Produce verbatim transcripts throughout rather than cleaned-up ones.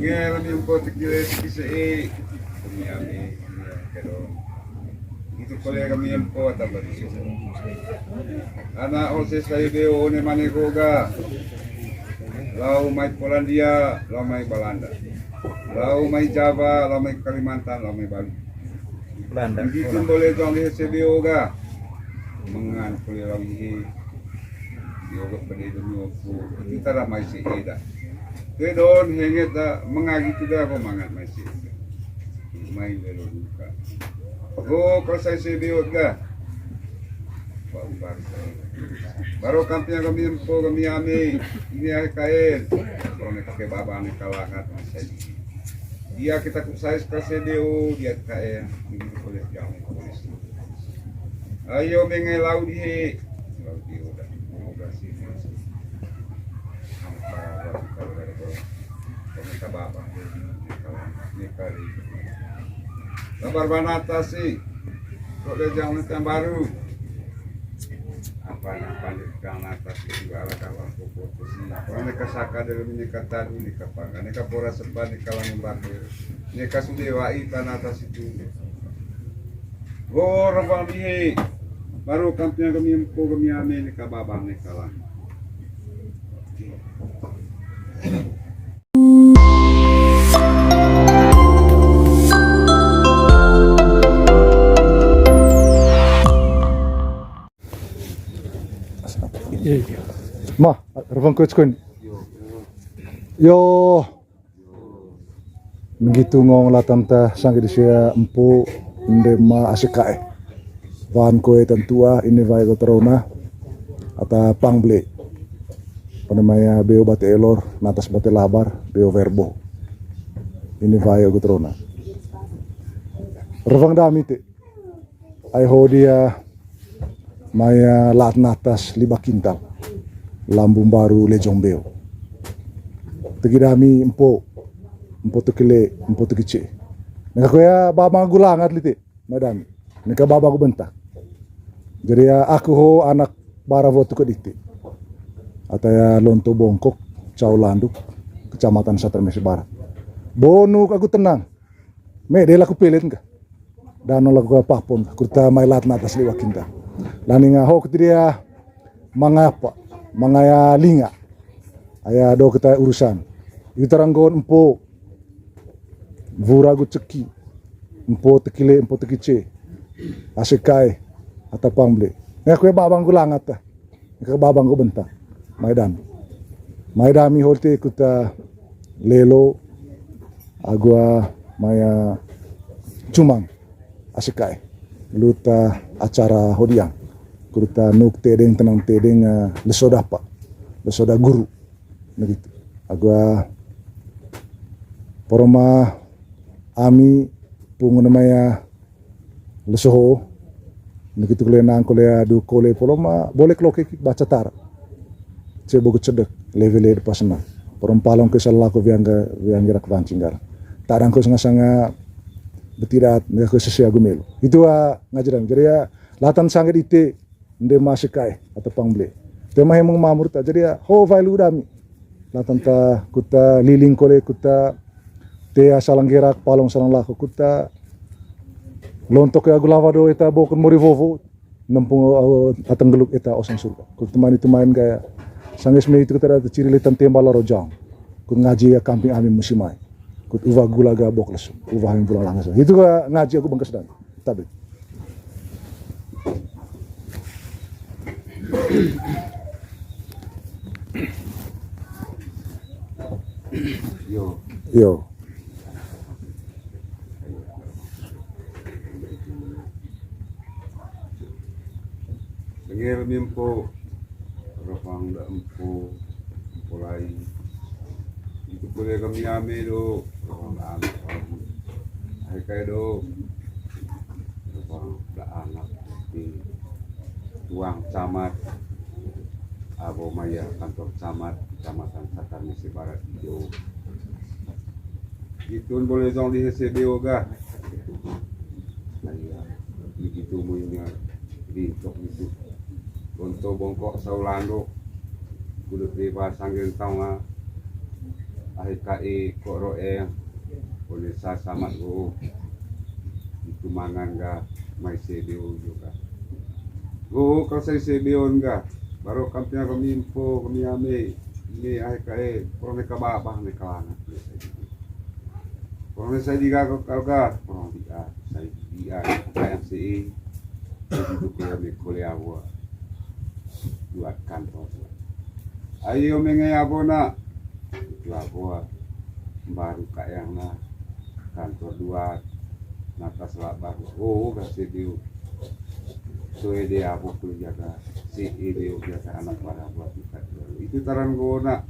Nge, lami empo tekile tekise e. Kami ami, kami ami kedong. Itu kole kami empo atau berisu. Anak ose sai beo one mane goga. Lau mai Polandia, lau mai Balanda. Lau mai Jawa, lau mai Kalimantan, lau mai Bali. Belanda. Begitu boleh tuang di S B O ga. Mengan kuliah lagi. Yoga pada itu nyoku. Kita ramai si eda. Kedon henget da mengagi tu da ko mangan mai si eda. Mai lelo duka. Go kalau saya S B O ga. Pak Umar. Baru kampiang kami empo kami ame. Ini akhir kain. Kalau nek pakai baba nek kalangat masih. Dia kita kusais ka S B O, dia ka e, ini boleh yang polisi. Ayo mengai laut di he. Laut di udah. Udah sih. Ampa, udah, udah, udah, udah. Pemerintah bapak. Ini kali. Sabar banata sih. Kok dia jangan yang baru. Apa yang pandai kang atas itu ala kawan pokok sih. Kalau neka saka dalam ini kata dulu kapang. Neka pora sempat neka langun bakir. Neka sudah wai tanah atas itu. Gor bang bihe. Baru kampiang kami empo kami ame neka babang neka lang. Mah, revang kuit kuin. Yo. Begitu ngong latan ta sangge di sia empu ndema asik kae. Wan kue tentua ini vai ko terona ata pangble. Pada maya beo bate elor, natas bate labar, beo verbo. Ini vai ko terona. Revang dami te. Ai ho dia maya lat natas liba kintal. Lambung baru lejong beo. Tegi dami empo, empo tekile, empo tegice. Neka koya baba gulangat lite, mai dami. Neka baba ku bentak. Jadi ya aku ho anak bara votu ke dite. Ataya Lonto Bongkok, Cau Landuk, Kecamatan Satar Mesi Barat. Bonu aku tenang. Me de laku pelet ka. Dano laku ka papon ka. Kurta mai lat natas liwa kinta. Lani nga ho ketidia mangapa, mangaya linga. Aya do kita urusan. Itu taranggon empo. Vura gu ceki. Empo tekile, empo tekice. Asik kae. Ata pangble. Nga kue babang gu langat ta. Ka babang ko bentang. Mai dami. Mai dami holte kuta lelo agua maya cumang asik kae. Luta acara hodiang. Kuruta nuk tedeng tenang tedeng, eh, lesoda apa. Lesoda guru. Begitu. Agua poroma ami pungun maya lesoho, nikitu kole nang kole adu kole poloma, boleh kelo ke baca tara. Ce bogo cedek, levele depa senang. Porom palong ke salah ko viang ke, viang gerak vancing gar. Tadang ko sanga-sanga betidat, nggak ko sesia gumelo. Itu a ngajaran. Jadi ya, latan sangge dite, nde masih kae, atau pangble. Tema hemong mamur ta. Jadi ya, ho vai lu dami. Latan ta, kuta liling kole, kuta tea salang gerak, palong salang lako, kuta lontok ya gulava do eta bokon mori vovo, nempung, eh, ateng geluk eta oseng surga. Kuta mani tumain gaya. Sangge seme itu kuta ada ciri letan temba laro jang. Kut ngaji ya kamping ami musimai. Kut uva gula ga bok lesu. Uva yang pulang langsung. Itu ka ngaji aku bangkas dan. Tabe. Yo. Yo. Sengel mimpo, rapang da empo, empo lai. Itu pole kami ame do, rapang da anak. Ai kai do, rapang da anak. Di tuang camat, abo maya kantor camat, Kecamatan Satar Mesi Barat Ijo. Itun boleh zong di S B O ga. Nah, iya. Begitu muinya di tok itu. Bonto bongkok saulando. Kudu di pasang gentong lah. Ai kae ko roeng, one sa samat go. Itu mangan ga, mai se beo juga. Go kal sai se beon ga. Baru kampia kami empo, kami ame. Ini ai kae, porong ne ka babang ne ka langat. Porong ne sai diga ko kal ga, porong diga, sai diga, kae si. Jadi tu kole ame kole awa. Buat kantor. Ayo mengai abona. Itu awa. Baru kae na kantor dua. Nata selak baru. Oh, kasih diu. Soe de abo kuliah ga. Si ide uga anak pada buat buka. Itu taran gona.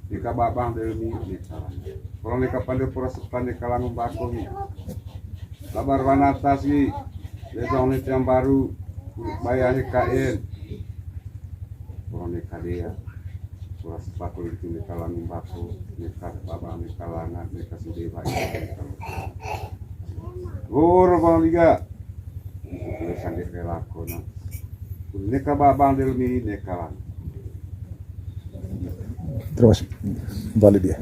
Neka babang dari mi, neka. Kalau neka pande pura sepan neka langung bakung. Labar wan atas ni. Besok ni tiang baru. Bayar neka en. Kalau neka dia. Pura sepaku itu neka langung bakung. Neka babang, neka langan, neka sudewa. Guru bang liga. Itu tulisan di relako, nah. Neka babang dari mi, neka langan. Terus balik dia.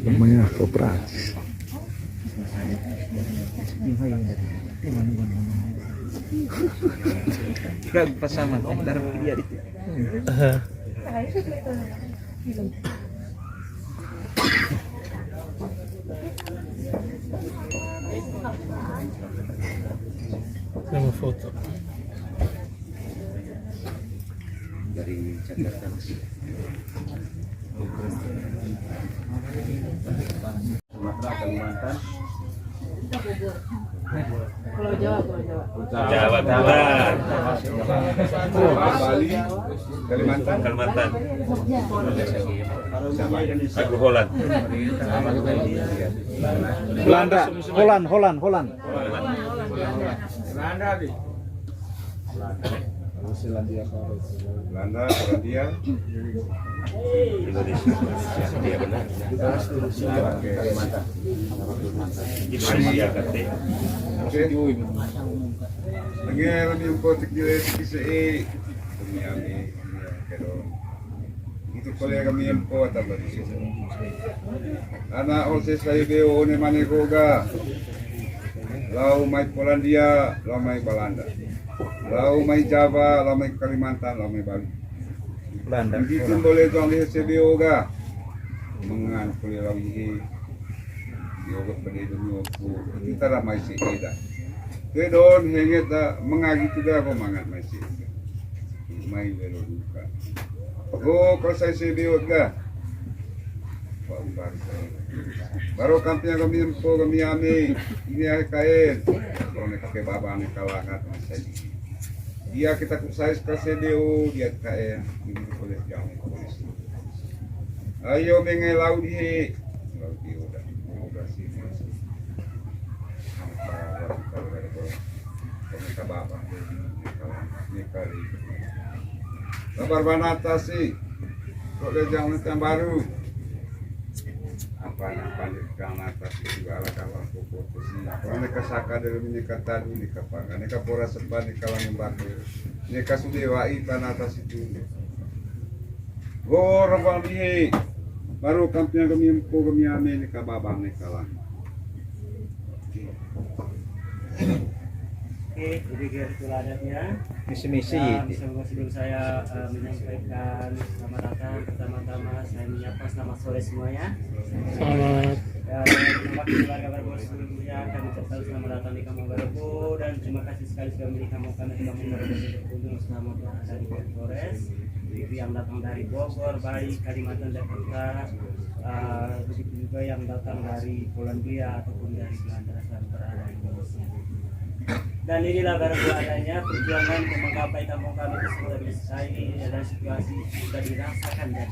Namanya koperasi. Gak pasangan, ntar dia di. Sama foto. Dari Jakarta. Sumatera, Kalimantan. Pulau Jawa, Pulau Jawa. Jawa Timur. Bali, Kalimantan. Kalimantan. Aku Holland. Belanda, Holland, Holland, Holland. Belanda. Belanda, Polandia. Indonesia. Iya, benar. Oke, Kalimantan. Indonesia, kate. Oke. Lagi lebih kotik di sisi. Demi ami. Oke dong. Untuk kolega mi empo atau bagi. Ana ol se sai beo one mane goga. Lao mai Polandia, lao mai Balanda. Lao mai Jawa, lao mai Kalimantan, lao mai Bali. Balanda. Mungkin boleh tuang lihat se beo ga. Mengan kuliah lao ihe. Yogot pede demi oku. Itu tara mai se eda. Te don henget da mengagi tu ga ko mangan mai se eda. Mai welo duka. Go kosai se beot ga. Baru kampia kami empo kami ame. Ini ai kaen. Kalau ne kake baba ne kalangat masai. Dia kita kusai ka se beo dia kaen. Ini boleh jauh. Ayo mengai lau di he. Lau di he udah. Udah sih. Labar banata si. Kok dia jangan yang baru. Apa yang pandai kang atas itu ala kapal pokok si. Kalau neka saka dari minyak tadi di kapal. Neka pora sepan di kalangan batu. Neka sudah wai tanah atas itu. Go rabang dihe. Baru kampia kami empo kami ame neka babang neka lang. Oke, jadi biar itulah adatnya. Misi-misi. Ya, bisa sebelum saya eh, menyampaikan selamat datang, pertama-tama saya menyapa selamat sore semuanya. Selamat. Ya, terima kasih keluarga Barbo seluruhnya. Kami ucapkan selamat datang di Kampung Barbo dan terima kasih sekali sudah memberi kamu kami di Kampung Barbo untuk berkunjung selama berada di Polres. Itu yang datang dari Bogor, Bali, Kalimantan, Jakarta, eh, begitu juga yang datang dari Polandia ataupun dari Belanda dan berada di Indonesia. Dan inilah barang adanya perjuangan untuk menggapai kampung kami tersebut dari saya ini dalam situasi sudah dirasakan dan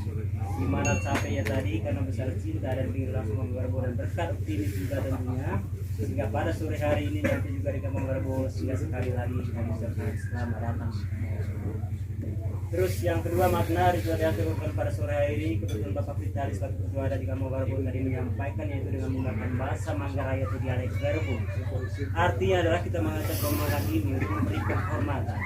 di mana capeknya tadi karena besar cinta dan pingin langsung menggerbong dan berkat optimis juga tentunya sehingga pada sore hari ini nanti juga di Kampung Barbo sehingga sekali lagi kami ucapkan selamat datang. Terus yang kedua, makna ritual yang dilakukan pada sore hari ini, kebetulan Bapak Vitalis selaku ketua adat di Kampung Warga tadi menyampaikan, yaitu dengan menggunakan bahasa Manggarai atau dialek Garebo. Artinya adalah kita mengajak rombongan ini untuk memberi penghormatan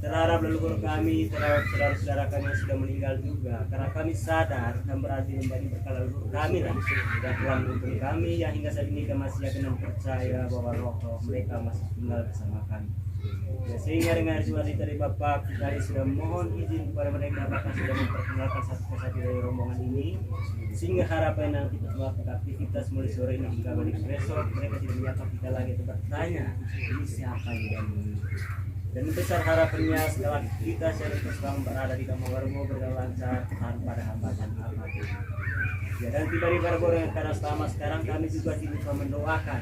terhadap leluhur kami, terhadap saudara-saudara kami yang sudah meninggal juga. Karena kami sadar dan berarti menjadi berkat leluhur kami lah yang telah menuntun kami, yang hingga saat ini kami masih yakin dan percaya bahwa roh-roh mereka masih tinggal bersama kami. Ya, sehingga dengan ritual dari Bapak, kita sudah mohon izin kepada mereka, bahkan sudah memperkenalkan satu persatu dari rombongan ini, sehingga harapan nanti setelah aktivitas mulai sore ini hingga balik besok, mereka tidak menyapa kita lagi atau bertanya, "Ini siapa ini?" Dan besar harapannya setelah kita sering berselama berada di Kampung Warga berjalan lancar tanpa ada hambatan apapun. Ya, dan tiba di Warga dengan keadaan selamat, sekarang kami juga tidak lupa mendoakan.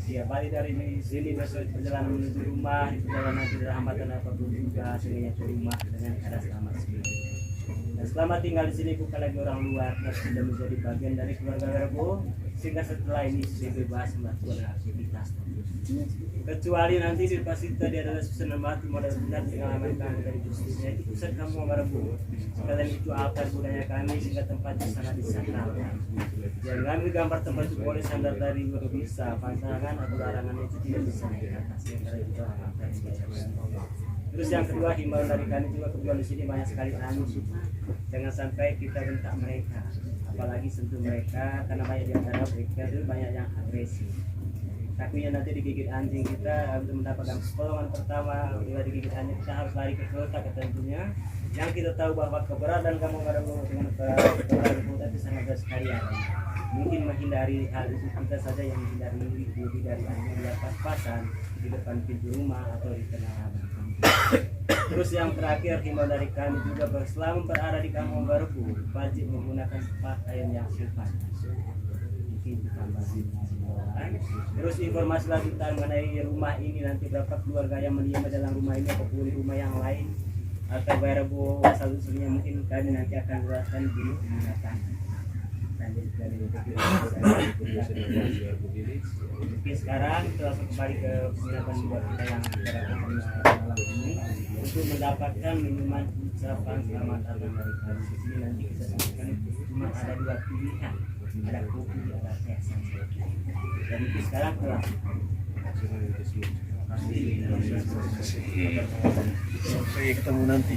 Ya, balik dari sini besok perjalanan menuju rumah, di perjalanan tidak ada hambatan apapun juga, sehingga ke rumah dengan keadaan selamat semua. Dan selamat tinggal di sini, bukan lagi orang luar, tapi sudah menjadi bagian dari keluarga Warga, sehingga setelah ini sudah bebas melakukan aktivitas. Kecuali nanti di depan situ tadi adalah susunan batu, modal benar pengalaman kami dari khususnya itu pusat Kampung Warga. Sekalian itu altar budaya kami, sehingga tempat di sana disakral. Jangan digambar tempat itu boleh sandar dari luar bisa, pantangan atau larangan itu tidak bisa naik ke atas, ya, karena itu altar budaya. Terus yang kedua, himbauan dari kami juga, kebetulan di sini banyak sekali anu. Jangan sampai kita bentak mereka, apalagi sentuh mereka, karena banyak di antara mereka itu banyak yang agresif. Takutnya nanti digigit anjing kita, untuk mendapatkan pertolongan pertama, bila digigit anjing kita harus lari ke kota, kata tentunya. Yang kita tahu bahwa keberadaan Kampung Warga dengan ke-, keberadaan kota itu sangat dekat sekali, ya. Mungkin menghindari hal itu, kita saja yang menghindari diri dari anjing liar pas-pasan di depan pintu rumah atau di tengah lapangan. Terus yang terakhir, himbauan dari kami juga, selama berada di Kampung Warga, wajib menggunakan pakaian yang sopan. Mungkin ditambah himbauan. Terus informasi lanjutan mengenai rumah ini, nanti berapa keluarga yang mendiami dalam rumah ini, apa penghuni rumah yang lain, atau Warga selanjutnya, mungkin kami nanti akan jelaskan di mendatang. Lanjut dari Oke, sekarang kita langsung kembali ke penginapan buat kita yang pada malam ini untuk mendapatkan minuman ucapan selamat datang dari kami. Di sini nanti kita sebutkan cuma ada dua pilihan, ada kopi, ada teh saja. Dan itu sekarang telah. Sampai ketemu nanti.